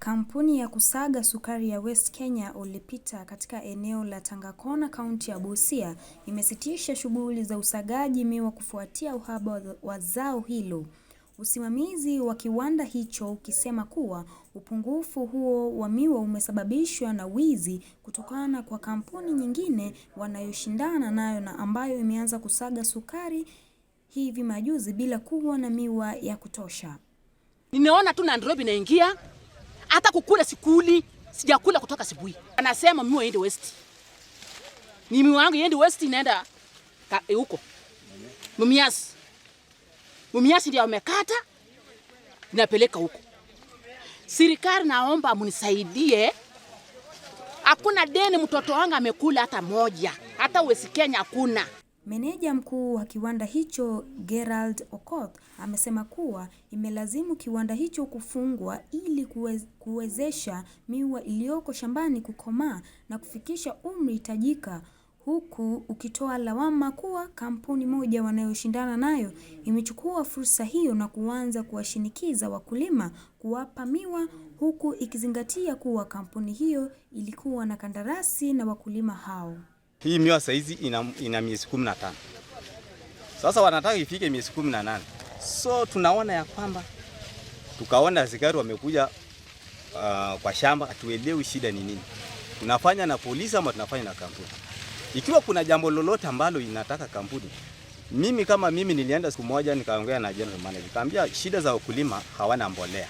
Kampuni ya kusaga sukari ya West Kenya Ollepita katika eneo la Tangakona, kaunti ya Busia, imesitisha shughuli za usagaji miwa kufuatia uhaba wa zao hilo. Usimamizi wa kiwanda hicho ukisema kuwa upungufu huo wa miwa umesababishwa na wizi kutokana kwa kampuni nyingine wanayoshindana nayo na ambayo imeanza kusaga sukari hivi majuzi bila kuwa na miwa ya kutosha. Nimeona tu Nairobi naingia, hata kukula sikuli, sijakula kutoka asubuhi. Anasema miwa iende West. Ni miwa yangu iende West, inaenda huko Mumias. Mumias ndio wamekata, inapeleka huko. Serikali, naomba mnisaidie. Hakuna deni mtoto wangu amekula hata moja, hata West Kenya hakuna. Meneja mkuu wa kiwanda hicho, Gerald Okoth, amesema kuwa imelazimu kiwanda hicho kufungwa ili kuwezesha miwa iliyoko shambani kukomaa na kufikisha umri hitajika, huku ukitoa lawama kuwa kampuni moja wanayoshindana nayo imechukua fursa hiyo na kuanza kuwashinikiza wakulima kuwapa miwa, huku ikizingatia kuwa kampuni hiyo ilikuwa na kandarasi na wakulima hao. Hii miwa saizi ina miezi 15. Sasa wanataka ifike miezi 18. So tunaona ya kwamba tukaona askari wamekuja kwa shamba, hatuelewi shida ni nini. Tunafanya na polisi ama tunafanya na kampuni? Ikiwa kuna jambo lolote ambalo inataka kampuni, mimi kama mimi nilienda siku moja nikaongea na general manager, nikamwambia shida za wakulima, hawana mbolea,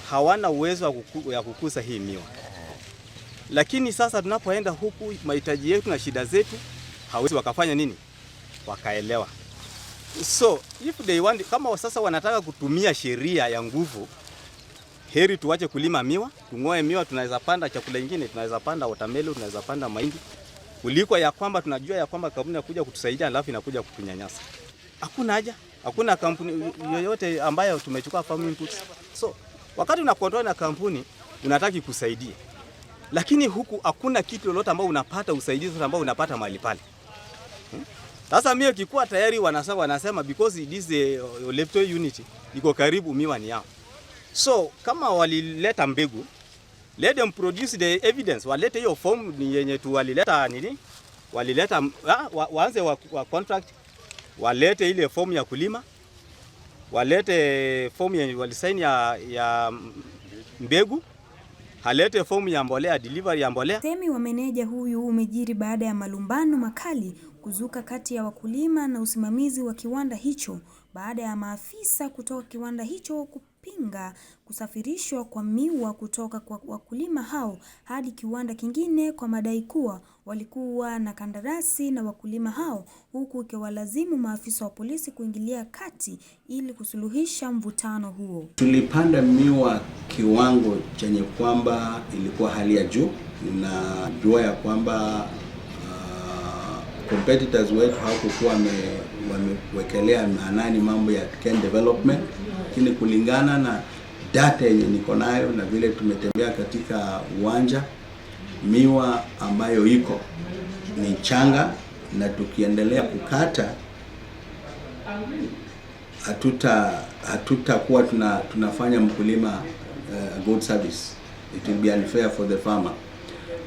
hawana uwezo ya kukuza hii miwa. Lakini sasa tunapoenda huku, mahitaji yetu na shida zetu, hawezi wakafanya nini? Wakaelewa. So if they want, kama sasa wanataka kutumia sheria ya nguvu, heri tuache kulima miwa, tung'oe miwa, tunaweza panda chakula ingine, tunaweza panda watermelon, tunaweza panda mahindi, kuliko ya kwamba tunajua ya kwamba kampuni inakuja kutusaidia alafu inakuja kutunyanyasa. Hakuna haja, hakuna kampuni yoyote ambayo tumechukua farm inputs. So wakati unakontrol na kampuni, unataka ikusaidie, lakini huku hakuna kitu lolote ambao unapata usaidizi ambao unapata mahali pale. Sasa mimi ikikuwa tayari wanasema because this Olepto unit iko karibu, miwa ni yao. So kama walileta mbegu, let them produce the evidence, walete hiyo form ni yenye tu walileta nini? Walileta waanze wa contract, walete ile form ya kulima, walete form yenye walisaini ya mbegu, halete fomu ya mbolea, delivery ya mbolea. Usemi wa meneja huyu umejiri baada ya malumbano makali kuzuka kati ya wakulima na usimamizi wa kiwanda hicho, baada ya maafisa kutoka kiwanda hicho kupinga kusafirishwa kwa miwa kutoka kwa wakulima hao hadi kiwanda kingine kwa madai kuwa walikuwa na kandarasi na wakulima hao, huku ikiwalazimu maafisa wa polisi kuingilia kati ili kusuluhisha mvutano huo. Tulipanda miwa kiwango chenye kwamba ilikuwa hali ya juu. Ninajua ya kwamba competitors wetu hawakukuwa wamewekelea maanani mambo ya cane development, lakini kulingana na data yenye niko nayo na vile tumetembea katika uwanja, miwa ambayo iko ni changa, na tukiendelea kukata hatutakuwa tunafanya mkulima good service. It will be unfair for the farmer.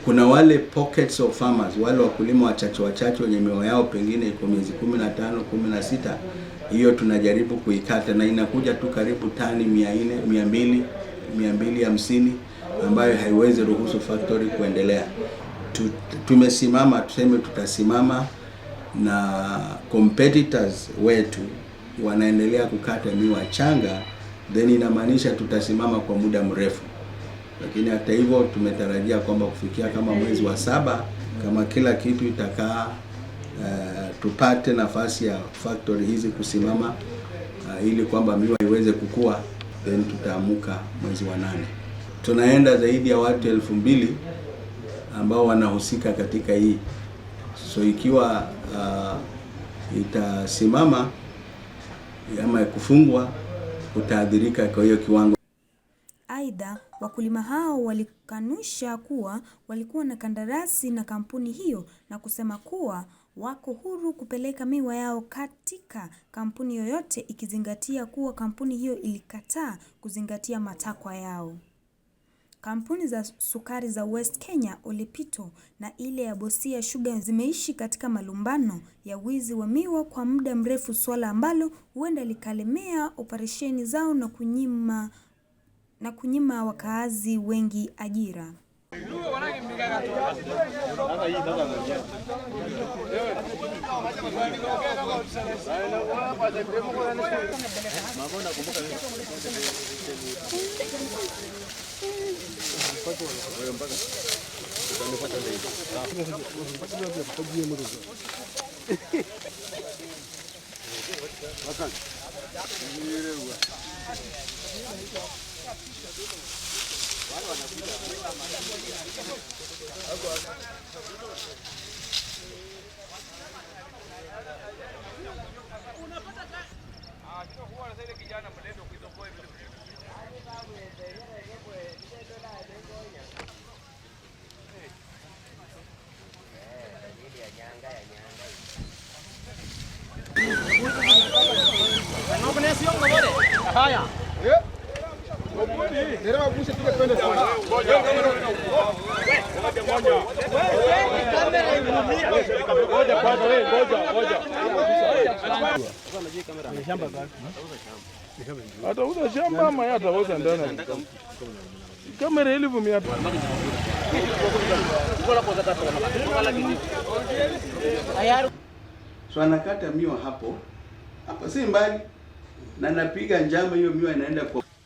Kuna wale pockets of farmers, wale wakulima wachache wachache wenye miwa yao pengine iko miezi 15, 16, hiyo tunajaribu kuikata na inakuja tu karibu tani 400, 200, 250 ambayo haiwezi ruhusu factory kuendelea. Tumesimama, tuseme tutasimama na competitors wetu wanaendelea kukata miwa changa, then inamaanisha tutasimama kwa muda mrefu. Lakini hata hivyo tumetarajia kwamba kufikia kama mwezi wa saba, kama kila kitu itakaa, tupate nafasi ya factory hizi kusimama, ili kwamba miwa iweze kukua, then tutaamuka mwezi wa nane. Tunaenda zaidi ya watu 2000 ambao wanahusika katika hii. So ikiwa itasimama ama kufungwa, utaadhirika kwa hiyo kiwango. Aidha, wakulima hao walikanusha kuwa walikuwa na kandarasi na kampuni hiyo na kusema kuwa wako huru kupeleka miwa yao katika kampuni yoyote ikizingatia kuwa kampuni hiyo ilikataa kuzingatia matakwa yao. Kampuni za sukari za West Kenya, Olipito na ile ya Bosia Sugar zimeishi katika malumbano ya wizi wa miwa kwa muda mrefu, suala ambalo huenda likalemea operesheni zao na kunyima wakaazi wengi ajira. Atauza shamba ama yeye atauza ndani. Kamera 1,500. So anakata miwa hapo hapa, si mbali, na napiga njama hiyo miwa inaenda kwa